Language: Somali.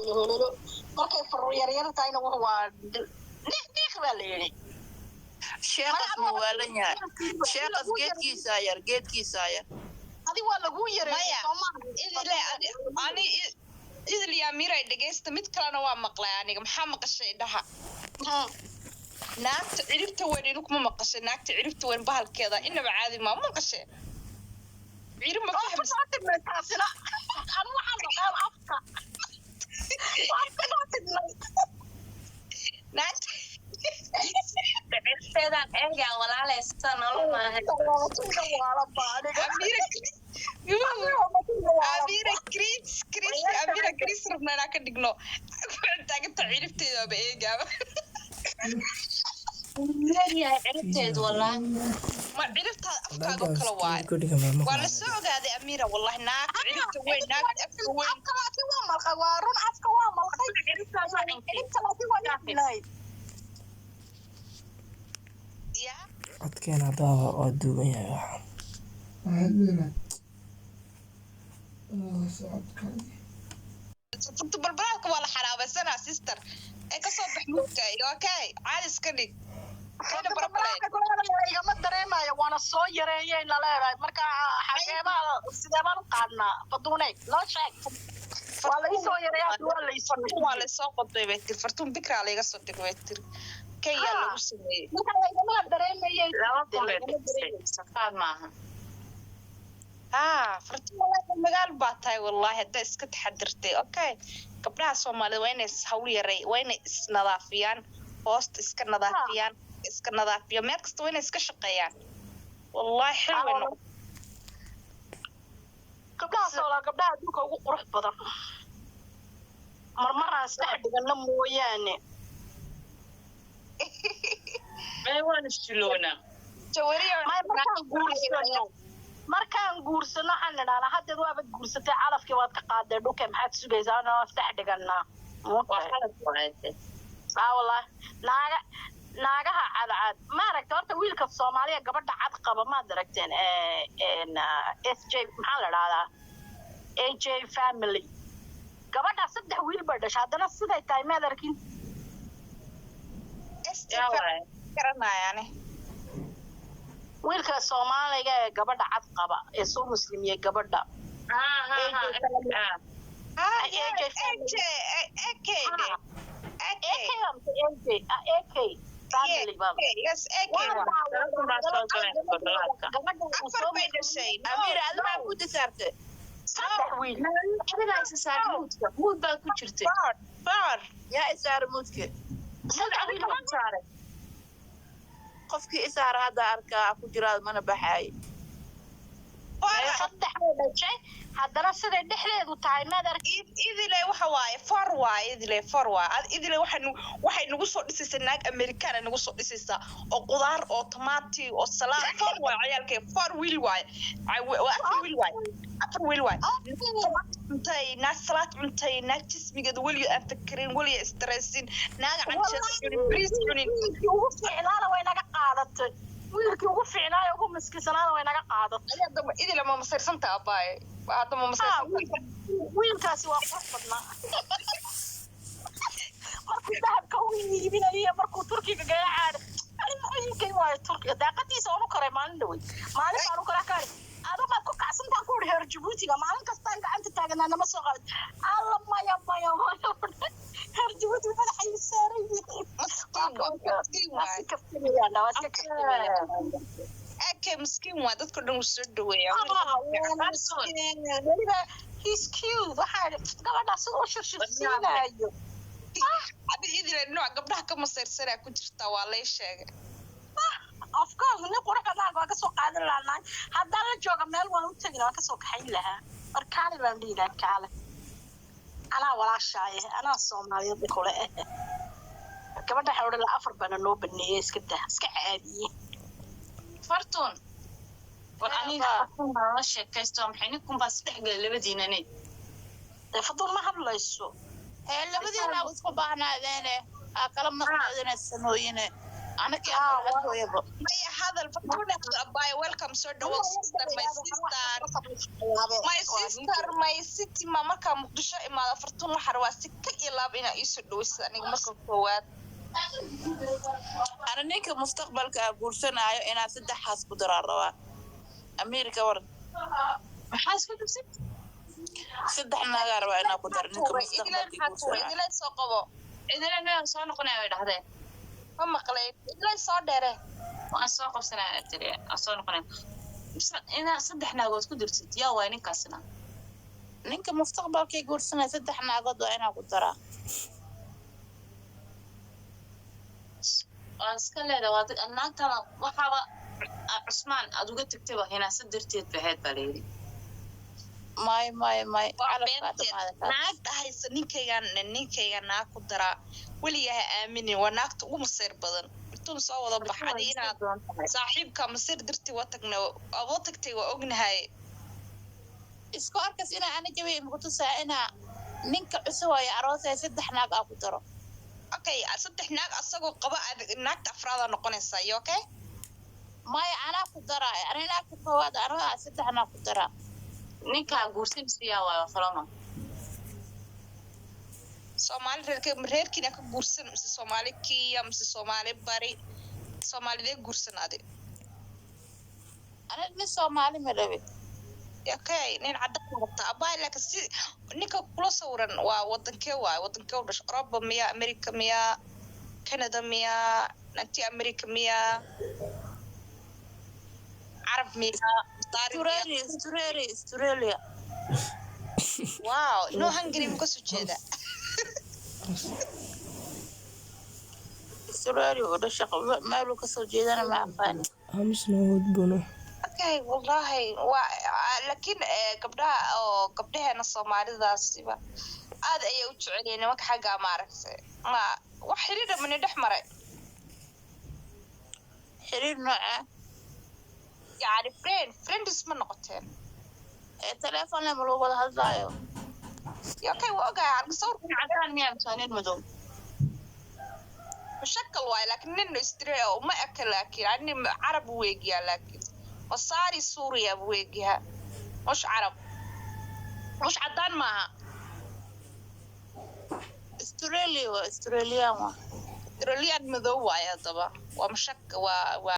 Hololo markay faruur yaryar tahayna wuxu waa dhiiq dhiiq baa la yidhi. Sheekhas muu waalan yahay? Sheekhas geedkiisaa yar, geedkiisaa yar. Adi waa laguu yareeyay. Maya. Soo maaha? Idile ani idil yaa miray, dhegaysta, mid kalena waa maqlay aniga. Maxaa maqashay dhaha? Naagta ciribta weyn idinkuma maqashay? Naagta ciribta weyn bahalkeeda inaba caadi maa maqashay? Cirib ma Waa ku fahmaysa? soo tidnay taasina. Anu waxaan maqaan afka waan ku soo tidnay. Naagta Ciribteedaan eegaa, walaaleysta nolol maaha. Amira, Amira Chris, Chris, Amira Chris rabna inaan ka dhigno. Waxay taaganta ciribteeda eegaaba. Leeyahay ciribteed, walaa. Ma ciribtaada afkaaga oo kale waaye. Waa la soo ogaaday, Amira, wallahi, naagta ciribta weyn, naagta afka weyn. Afka laakiin waa malqay, waa run, afka waa malqay. Ciribta laakiin waa yaablayd. Ya. Codkeena haddaaba waa duuban yahay waxa. Waxaad socodkaagii. Furta balbalaalka waa la xaraabaysanaa, sister, ee kasoo bax mugta iyo okay, caadi iska dhig. Kana barbalay. Igama dareemayo, waana soo yareeyay la leedahay. Marka xageebaa, sidee baan u qaadnaa? Faduuney, noo sheeg. Waa la isoo yareeyaa, waa la isoo Fartuun waa lasoo qodbay bay tiri. Fartuun bikraa layga soo dhigay bay tiri. Kenya lagu sameeyey. Marka laygama dareemayay. 2000 bay bixisay, safaad maaha. Ah, fartuun, wallaahi magaal baa tahay, wallahi, haddaa iska taxadirtay. Okay, gabdhaha Soomaalida waa inay hawl yaray, waa inay isnadaafiyaan, hoosta iska nadaafiyaan, iska nadaafiyo, meel kasta waa inay iska shaqeeyaan. Wallahi xil way noqon. Gabdhaha soolaa, gabdhaha adduunka ugu qurux badan, marmaraan isdhex dhigana mooyaane. May, waan isjilownaa. Jawariya. May, markaan guursano waxaan nidhahnaa, haddeed waabad guursatay, calafkii waad ka qaaday dhulka, maxaad sugaysaa? Anoo isdhex dhiganaa. Waa xalad waaye. Aa, wallahi, naaga naagaha cadcad maaragta. Horta wiilka Soomaaliya gabadha cad qaba maad aragteen? S J, maxaa la dhahdaa, AJ family, gabadha saddex wiil bay dhashay, haddana siday tahay maad arkin. Yaa waaye? Garanayaane. Wiilka Soomaaliga ee gabadha cad qaba ee soo muslimiyey gabadha. Ha ha ha ha. Ah. AJ family. AJ, AK. AK. AK amse AJ? Ah, AK family baa. Yes, AK waa. Baa soo galeen balbalaadka. Gabadha uu Afar soo bay dhashay. Amira, adigaa ku disaartay. Saddex wiil. Adigaa isa saar mute-ka, mute baad ku jirtay. Four, four. Yaa isaara mute-ka? Saddex wiil. Adiga saaray. Qofkii isaara hadda arkaa ku jiraad, mana baxaay. Four. Saddex bay dhashay, haddana siday dhexdeedu tahay maad arkin. Idile waxa waaye four waaye, idile four waaye. Idile waxay nagu soo dhisaysaa naag Amerikaan nagu soo dhisaysaa oo qudaar oo tomaati oo salaad. Four waaye ciyaalkay, four wiil waaye. Waa afar wiil waaye, afar wiil waaye. Tomaati cuntay, naag salaad cuntay, naag jismigeeda weliga aan fakerin, weliga stressin, naaga canjeero cunin, bariis cunin. Wiilkii ugu fiicnaana way naga qaadatay, wiilkii ugu fiicnaayo ugu miskinsanaana way naga qaadatay. Ayaa damba idile ma masayrsantaa, abaaye? Hadda ma Ah, masayrsantaa? Wiilkaasi waa qurux badnaa markuu dahabka u iibinayo, markuu Turkiga gaga caadhay. Wiilkay waayo Turkiga daaqadiisa oonu karay maalin dhawey, maalin baan u kala kaari. Adu maad ku kacsantaan ku uri heer Jabuutiga, maalin kastaan gacanta taaganaa, nama soo qaad. Alla, maya, maya, maya, heer Jabuuti madaxay saaran yihiin. Miskiin waa, miskiin waa waay. Si kaftamayaan, waa iska kaftamayaan. Ake miskiin waa, dadka dhan wuu soo dhaweeyaa. Weliba he's cute. Waxaa gabadha sida u shirshirsiinayo. Adi idile nooc gabdhaha ka masayrsanaa ku jirtaa, waa lay sheegay. Of course, nin qurux badan waa kasoo qaadan lahaa. Haddaan la jooga meel waan u tegi, waan kasoo kaxayn lahaa. War kaale baan dhihi lahaa, kaale, anaa walaashaaye, anaa Soomaaliyeed kule eh. Gabadha waxay odhan lahaa, afar baana noo baneeyey, iska dah, iska caadiye. Fartuun, war aniga Fartuun baa la sheekaysto. Maxay ninkun baa isdhex gala labadiinane? Dee Faduun ma hadlayso. Hee, labadiina isku baahnaadeen, aa kala maqnaadeen sanooyine. Anakii ama hadlooyaba. Maya hadal Fartuun abaayo, welcome, soo dhawow sister, my sister, my sister, my city. Ma markaa Muqdisho imaada Fartuun, waxaa rabaa si ka iyo laab inaa iisoo dhaweysid aniga marka koowaad. Ana ninka mustaqbalka aa guursanaayo inaa saddexaas ku daraa rabaa. Amiirka war. Maxaa isku dubsay? Saddex naagaa rabaa inaa ku daro ninka Tuuray idilay, mustaqbalka maxaa tuuray? guursanaayo. Idilay soo qabo. Idile meel soo noqonaya way dhahdeen. Ma maqlay, idilay soo dheere. Waan soo qabsanaya tiri, waan soo noqonaya. Inaa saddex naagood ku dirtid, yaa waay ninkaasina? Ninka mustaqbalkay guursanaya saddex naagood waa inaa ku daraa. Waa iska leedahay, waa naagtaada waxaaba Cusmaan aad uga tagtayba hinaasa darteed baheed baa layidhi. May, may, may. Waa Calafkaa beenteed. dhamaada kaas. Naag dhahaysa ninkayga naag ku daraa weligaa ha aaminin, waa naagta ugu masayr badan. Intuun soo wada bax adi inaad saaxiibka masayr dartii wa tagna wa tagtay, waa ognahay. Isku arkas inaa ana jabiya makutusaa inaa ninka cusub ay aroosaya saddex naag aa ku daro. Okay, saddex naag asagoo qaba aad naagta afraada noqonaysaa iyo okay. Maya, anaa ku daraa, ani naagta koowaad anaa saddex naag ku daraa. Ninkaa guursanaysa yaa waay, waa faloma? Soomaali reerke reerkiina ka guursan mise Soomaali Kenya mise Soomaali bari, Soomaalidee guursan adi? Ani nin Soomaali ma rabi. Okay, nin cadaan rabta abaa, laakiin si ninka kula sawiran waa wadankee? Waay wadankee u dhashay? Europa miya, America miya, Canada miya, nanti America miya, Carab miya, Masaari miya? Australia, Australia, Australia. Wow, no Hungary ma kasoo jeeda? Australia u dhashay, meeluu kasoo jeedana ma aqaani. Aamusna wadbuno. Okay, wallahi waa laakiin gabdhaha oo gabdhaheena Soomaalidaasiba aad ayay u jecel yihiin nimanka xaggaa, maaragtay, ma wax xiriira mani dhex maray? Xiriir noocee? Yacni friends ma noqoteen? Ee telefoon lema lagu wada hadlaayo. Okay, waa ogahay halka sawirka. Nin cadaan miyaa mise waa nin madow? Mushakal waaye, laakiin nin uma eka, laakiin ani Carab buu weegyaa, laakiin Masaari Suuriya buu weegyaha, mush Carab, mush cadaan maaha. Australia waa, Australian waa. Australian madow waaye, haddaba waa mushak waa.